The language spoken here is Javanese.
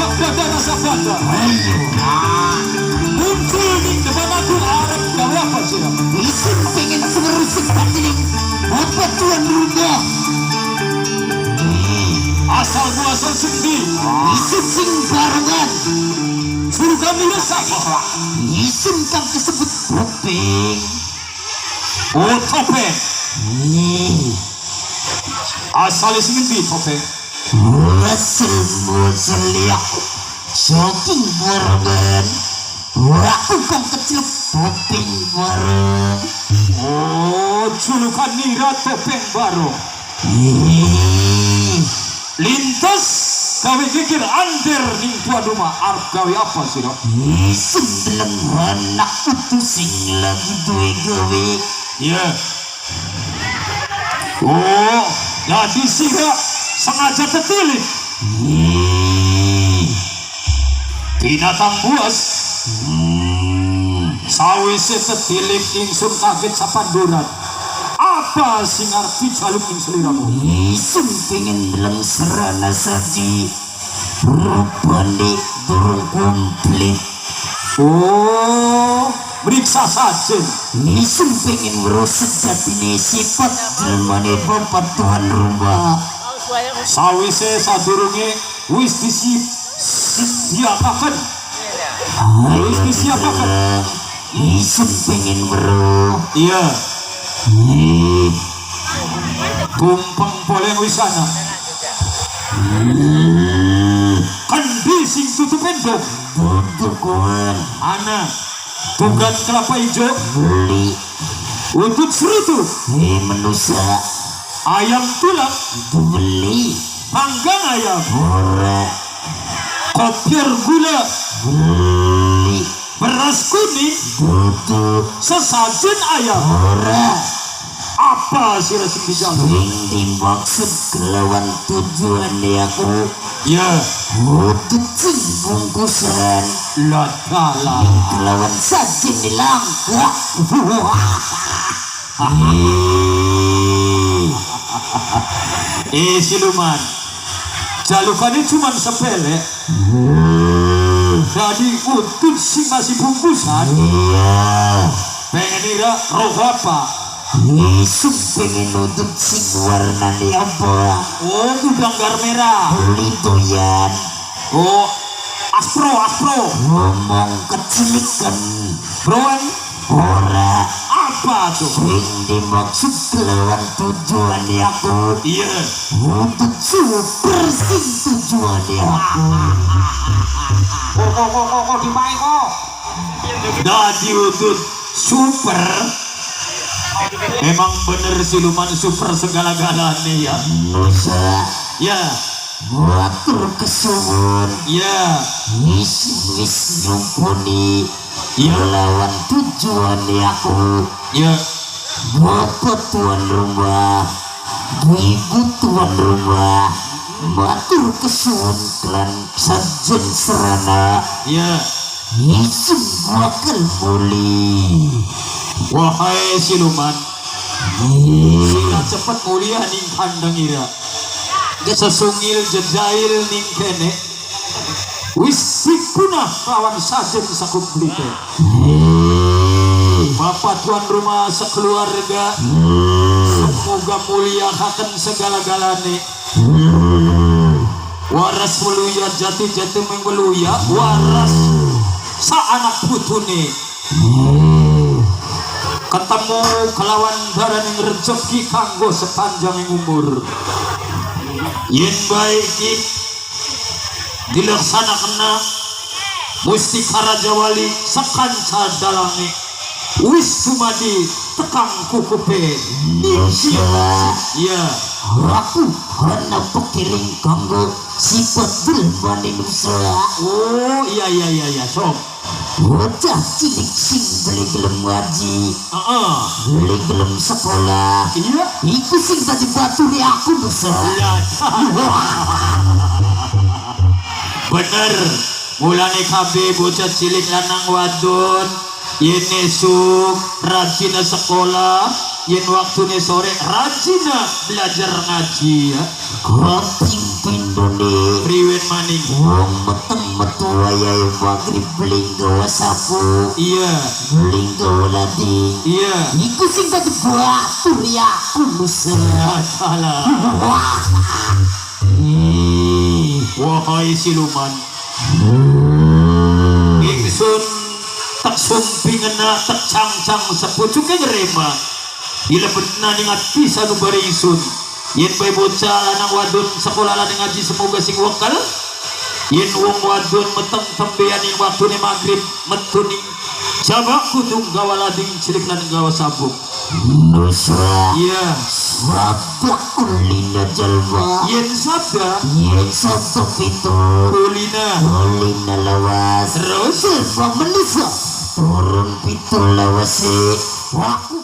Sepak dada rasa bangga. Ayo. Muncul ning depan aku arep gawe apa sih? Isun pengen semeru sepatining bapak tuan rumah. Asal muasal sendi. Isun sing barengan. Suruh kami sapa? Isun kang kesebut topeng. Oh, topeng. Ih, Asal sing endi topeng? Asal muasal aku saking barengan. Aku kang kecil topeng bareng. Oh, julukan nira topeng barong. Ih, Lintas gawe kikir ander ning tuan rumah arep gawe apa sih? Isun deleng anak putu sing lagi duwe gawe. Iya. Oh, jadi sira sengaja tetilik. Ih, Binatang buas. Sawise tetilik ingsun kaget sapanduran. Apa sing arep dijaluk ing seliramu? Isun pengen deleng serana saji. Rupane durung komplit. Oh, meriksa sajen. Isun pengen weruh sejatine sifat jelmane bapak tuan rumah. Sawise sadurunge wis disediakaken. Wis disiapaken. Isun pengen weruh. Iya, Ih, tumpeng poleng wis ana. Kendi sing tutup endong. Dudukuan. Ana. Tunggan kelapa hijau, Beli. Udut serutu, Eh, menusa. Ayam tulang, Beli. Panggang ayam, Ora. Kopior gula, Beli. Beras kuning, Duduk. Sesajen ayam. Ora. Apa sih sing dijaluk? Sing dimaksud kelawan tujuan aku. Ya, Udut sing bungkusan. Ladala. Kelawan sajen langka. Eh, siluman. Jalukannya cuma sepele. Jadi udut sing masih bungkusan. Iya. Pengen ira roh apa? Isun pengen udut sing warnane apa? Oh, udang gar merah. Beli doyan. Oh, aspro, aspro. Ngomong kecilikan. Broan, Ora. Apa tuh? Sing dimaksud kelawan tujuan aku. Iya. Udut super sing tujuan aku. Kok kok kok kok kok dipae kok. Dadi udut super. Emang bener siluman super segala-galanya ya. Nusa. Ya, Matur kesuwun. Ya, Wis wis nyumpuni. Ya. Lawan tujuan aku. Ya. Bapak tuan rumah, ibu tuan rumah, matur kesuwun klan sajen serana. Ya. Isun bakal muli. Wahai siluman, sila cepet mulia ning kandang ira. Sesungil jejail ning kene. Wis dipunah kawan sajen sakumplite. Bapak tuan rumah sekeluarga, semoga mulia akan segala-galane. Waras weluya jati jati mengweluya waras sa anak putune. Ketemu kelawan baraning rezeki kanggo sepanjang umur. Yen bae iki dilaksanakan Mustika Raja Wali sakanca dalange wis sumadi tekang kukupe. Nusa. Iya. Aku ana pekiring kanggo sifat jelmane nusa. Oh, iya, sok. Bocah cilik sing beli gelem ngaji, beli gelem sekolah. Iya. Iku sing dadi bature aku nusa. Iya. Bener. Mulane kabeh bocah cilik lanang wadon yen esuk rajin sekolah, Yen waktune sore rajina belajar ngaji ya. Kuping pindone. Priwen maning. Wong meteng metu wayahe maghrib beli gawa sapu. Iya. Beli gawa lading. Iya. Iku sing dadi batur ya aku nusa. Salah. Wah. Wahai siluman. Ingsun tak sumpingena tak cangcang sepucuke ngerema. Dilebetna ning ati sanubari ingsun. Yen bae bocah lanang wadon sekolah lan ngaji semoga sing wekal. Yen wong wadon meteng tembean ing waktune maghrib metu ning jabak kudu gawa lading cilik lan gawa sabuk. Nusa. Iya. Sabda kulina jalma. Yen sabda Yen sabda pitu. kulina Kulina lawas. terus Jalma manusia. Turun pitu lawase. Aku